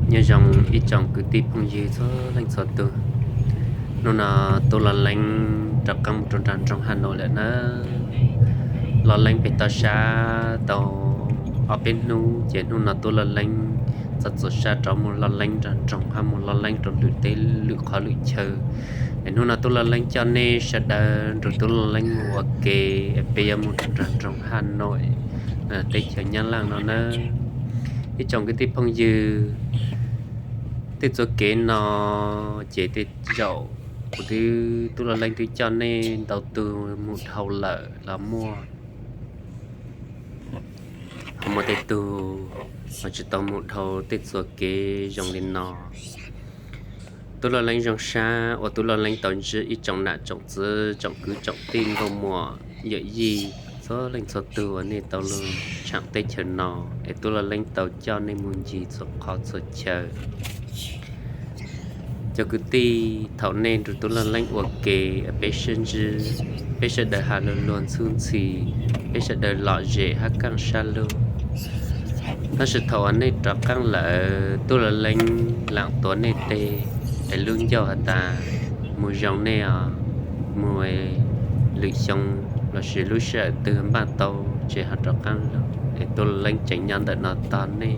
Nyob zoo ib tsoom kwv tij phooj ywg txhua leej txhua tus. Hnub no Tub Loj Leeb rov qab mus rau nram nroog Has Nois lawm na. Loj Leeb pem toj sab tau ob peb hnub, ces hnub no Tub Loj Leeb txawm txav sab rov mus Loj Leeb nram nroog, ho mus Loj Leeb rau lwm teb lwm qhov lwm chaw. Es hnub no Tub Loj Leeb coj nej sawv daws nrog Tub Loj Leeb mus ua ke, es peb yuav mus rau nram nroog Has Nois, teb chaws Nyab Laj no na. Ib tsoom kwv tij phooj ywg, tej txuas kev no ces tej zaum kuv twb, Tub Loj Leeb twb coj nej ntau tus mus dhau lawm los muaj, ho muaj tej tug ho tsis tau mus dhau tej txuas kev zoo li no. Tub Loj Leeb zoo sab uas Tub Loj Leeb tau ntsib ib tsoom nam tsoom txwv, tsoom kwv tsoom tij, nkauj muam yawm yij txhua leej txhua tug uas nej tau los tsham teb chaws no, es Tub Loj Leeb tau coj nej mus ncig txhua qhov txhua chaw. Cov kwv tij, thaum nej nrog Tub Loj Leeb ua ke, peb sib ntsib, peb sawv daws has lus luag ntxhub ntxhi, peb sawv daws lom zem hab kaaj sab lug. Tab sis thaum uas nej rov qaab lawm, Tub Loj Leeb laam tuav nej teg, es lub ncauj has tas mus zoo nej os, mus lwm xyoo lossis lub sij hawm twg npaj tau ces ho rov qaab lug. Es Tub Loj Leeb tseem nyob ntawm no tog nej,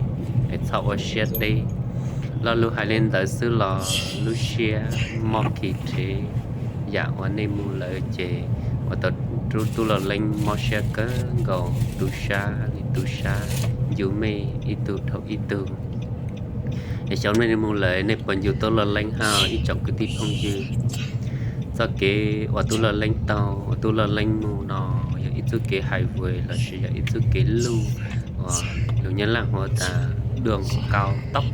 es txhob ua siab deb. Lo lus hais li ntawd xwb los lub siab mob kis rhev. Yaam uas nej mus lawm ces ua tau Tub Loj Leeb mob siab kawg nkaus, tu sab li tu sab, ncu mej ib tug dhau ib tug. Es xyov nej mus lawm nej puas ncu Tub Loj Leeb hab ib tsoom kwv tij phooj ywg? Txoj kev uas Tub Loj Leeb taug, uas Tub Loj Leeb mus no yog ib txuj kev highway lossis yog ib txuj kev luj uas lus Nyab Laj hu tas duaj nkaus toj.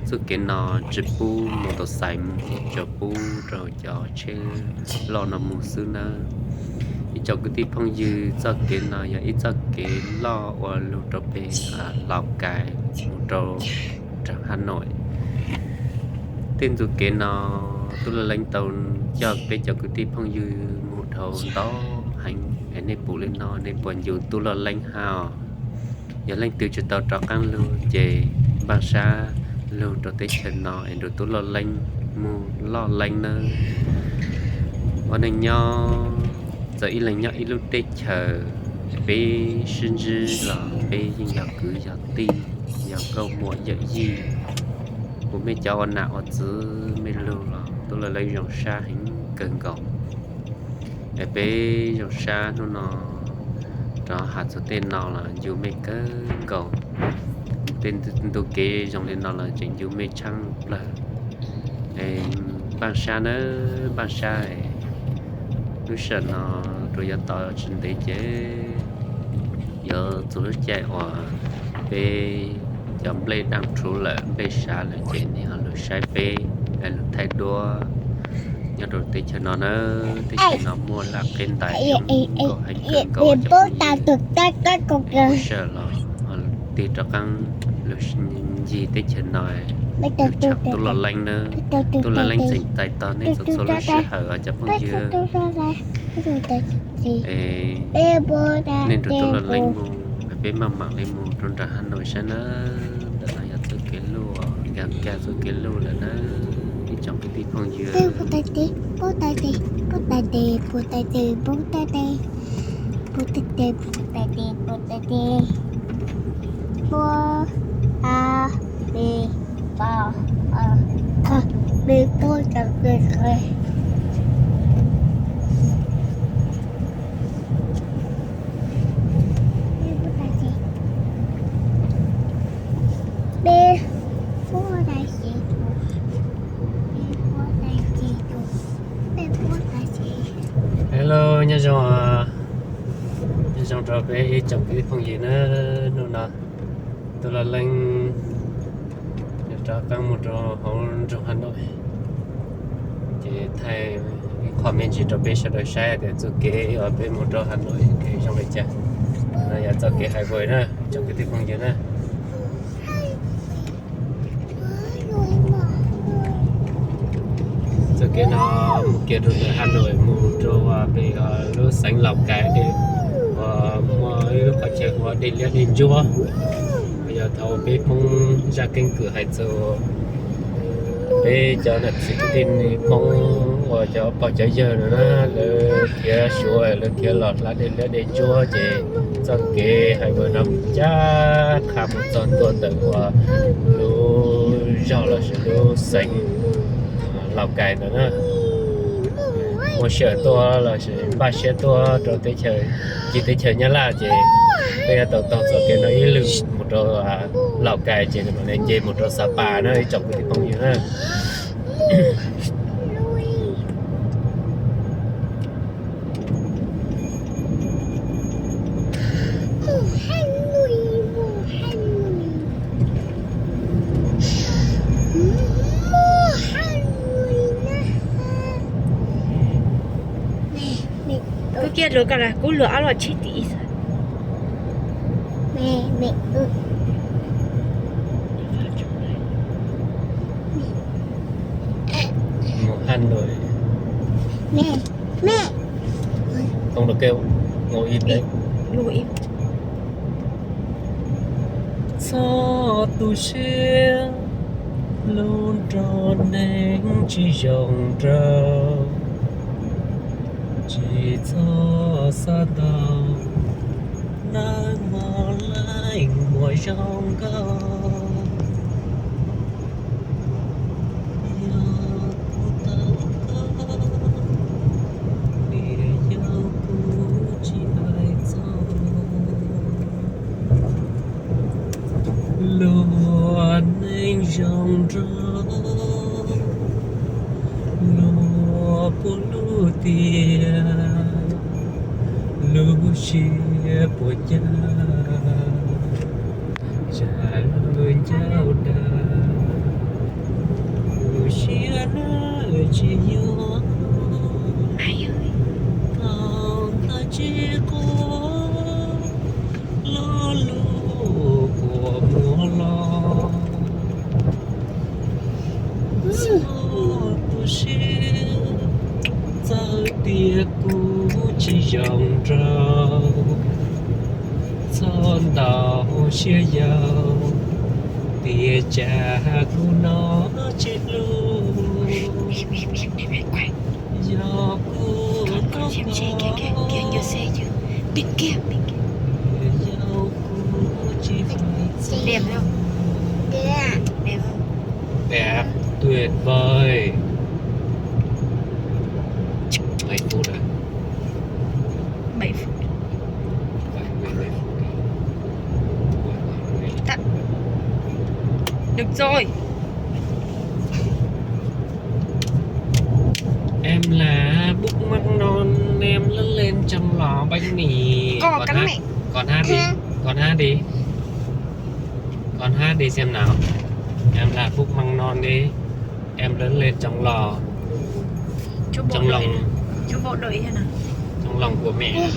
Txuj kev no tsis pub motorcycle mus, tsuas pub rau cov tsheb loj no mus xwb nawb. Ib tsoom kwv tij phooj ywg, txoj kev no yog ib txoj kev loj uas lug rau peg Laus Kais mus rau nroog Has Nois. Tej txuj kev no Tub Loj Leeb tau coj peb cov kwv tij phooj ywg mus dhau ntau heev, es nej pum li no nej puas ncu Tub Loj Leeb hab? Yog leej twg tsis tau rov qaab lug ces npaj sab lug rau teb chaws no es nrug Tub Loj Leeb mus Loj Leeb nawb. Ua neej nyob, txawm ib leeg nyob ib lub teb chaws, peb sib ntsib los peb yeej yog kwv yog tij, yog nkauj muam yawm yij. Kuv mej cov ua nam ua txwv mej lug los Tub Loj Leeb zoo sab heev kawg nkaus. Es peb zoo sab hnub no rov has txug tej no los ncu mej kawg nkaus. Tej ntu kev zoo li no los tseem ncu mej tshaaj plawg. Npaj sab nawb, npaj sab. Lub sij hawm no rua yuav tos tsis ntev ces yuav txug lub caij uas peb cov nplej daaj rhuv lawm, nplej sav lawm ces nej ho lug saib peb, lug thaij duab nyob rau teb chaws no na. Teb chaws no muaj laj qeb ntais zoo nkauj heev kawg nkaus, cov phooj ywg. Lub sij hawm los tig rov qaab lug ncig teb chaws no, lug tsham Tub Loj Leeb na. Tub Loj Leeb tseem tais tog nej txhua txhua lub sij hawm os cov phooj ywg. Nej nrug Tub Loj Leeb mus, peb maj mam li mus rau nram Has Nois sab na. Ntawm no yog txuj kev luj, nkag nkag txuj kev luj lawm na ib tsoom kwv tij phooj ywg. Hello, nyob zoo, nyob zoo rau peb ib tsoom kwv tij phooj ywg na. Hnub no Tub Loj Leeb rov qaab mus rau hauv nroog Has Nois, ces thaij ib qho me ntsis rau peb sawv daws saib tias txuj kev uas peb mus rau Has Nois zoo li cas. No yog txoj kev highway na, tsoom kwv tij phooj ywg na. Txoj kev no mus kiag rau ntawm Has Nois mus rau pem lub xeev Laus Kais, uas muaj ib lub qhov chaw hu ua Dej Liab Dej Ntsuab, uas yog Thaum peb Hmoob zaj keeb kwm hais txog peb cov nam txiv kwv tij Hmoob uas cov pog cov yawg no na, lawv khiav Suav, lawv khiav los hla dej liab dej ntsuab ces txoj kev hais vawm no ncaj qha mus txog ntua ntawm uas lub zog lossis lub xeev Lauj Kais ntawd na. Muaj sij hawm tuaj lossis npaj siab tuaj rau teb chaws, ci teb chaws Nyab Laj ces peb yuav tau taug txoj kev no ib lwm mus rau Lauj Kais ces mam li nce mus rau Xa Pas na ib tsoom kwv tij phooj ywg na. Kub kiag luag ko las, kub luag ob los tsheb tim ib xwb. Mus Hà Nội. Không được kêu, ngồi im đấy. Txhob tu siab, lub nroog neeg tsis zoo nraug, tsis txhob xav ntau, nawb mog leej muam zoo nkauj. Yog kuv tau koj, niam yau kuv tsis hais txog. Luag neeg zoo nraug, luag puas hlub tiag, lub siab puas cag, zam lub ncauj dag, lub siab na tsis yuav, tau ntawd tsis quav, lo lus kua muag los. Txhob tu siab, txawm tias kuv tsis zoo nraug, txhob ntau siab yau, tias cas kuv no tsis hlub. Yog kuv tau koj, yog kuv tsis hais txog. Đẹp không? Đẹp tuyệt vời. Mấy phút à? Bảy phút. Bảy, mười, mười phút đi. Tắt. Được rồi. Em là Búc Măng Non, em lớn lên trong lò bánh mì. Con hát đi. Con hát đi. Con hát đi xem nào. Em là Búc Măng Non đi. Em lớn lên trong lò. Trong lòng. Chú bộ đội thế nào? Trong lòng của mẹ.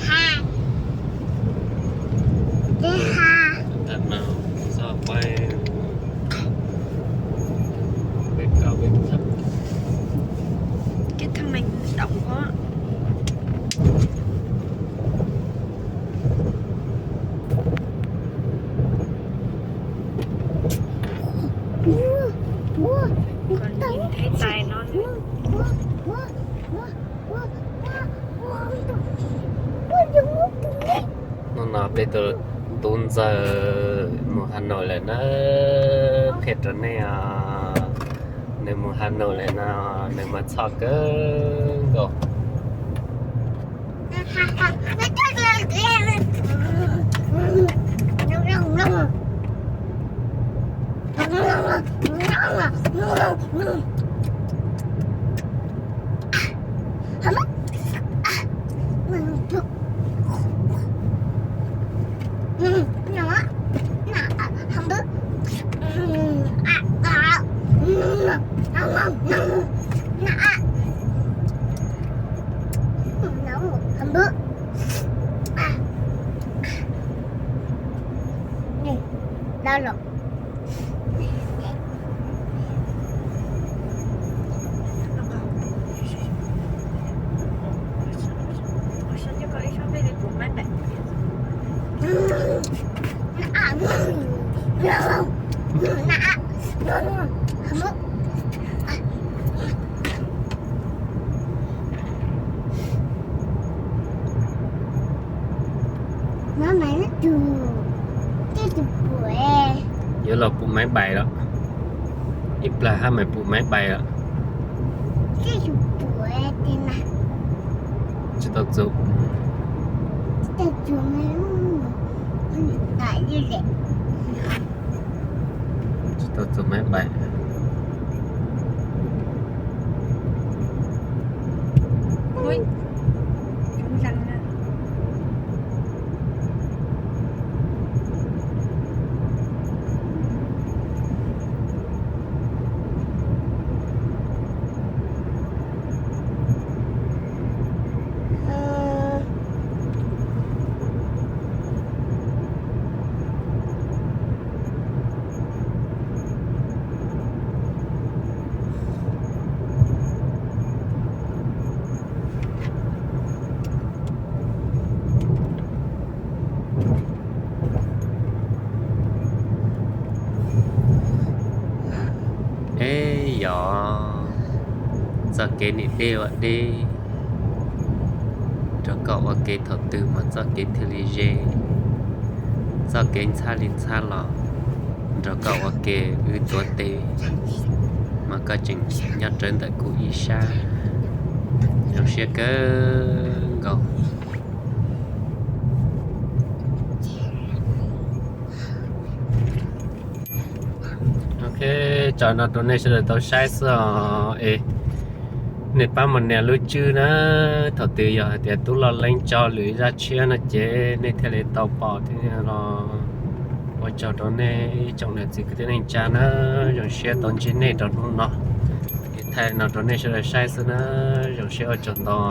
Thật mà. Sao quay bên cao bên thấp. Cái thằng này đóng quá. Còn nhìn thấy tài nó nữa. Hnub no peb tus tub ntxawg mus Hà Nội lawm na, qhia rau nej os. Nws mus Hà Nội lawm no, nws mas txhoj kawg nkaus. Đó rồi. Yuav los pum maiv bais lawm. Ib plag hab maiv pum maiv bais lawm. Tsis tau txug. Tsis tau txug maiv bais. Es yog txoj kev nim deb ua deb, nrog koj ua ke thaum twg mas txoj kev thiaj li ze, txoj kev ntxhab li ntxhab los nrog koj ua ke wb tuav tes, mas koj tseem nyob rawv ntawm kuv ib sab, zoo siab kawg nkaus. Ok, tso no rau nej sawv daws tau saib xwb os. Es nej pab mus nias lub tswb na, thaum twg yog hais tias tub loj leeb tso lwm zaj tshiab no ces nej thiaj li tau pom thiab los. Ua tsaug rau nej ib tsoom niam txiv kwv tij neej tsa na, zoo siab tau ntsib nej rau hnub no. Es thaij no rau nej sawv daws saib xwb na, zoo siab ua tsaug ntau.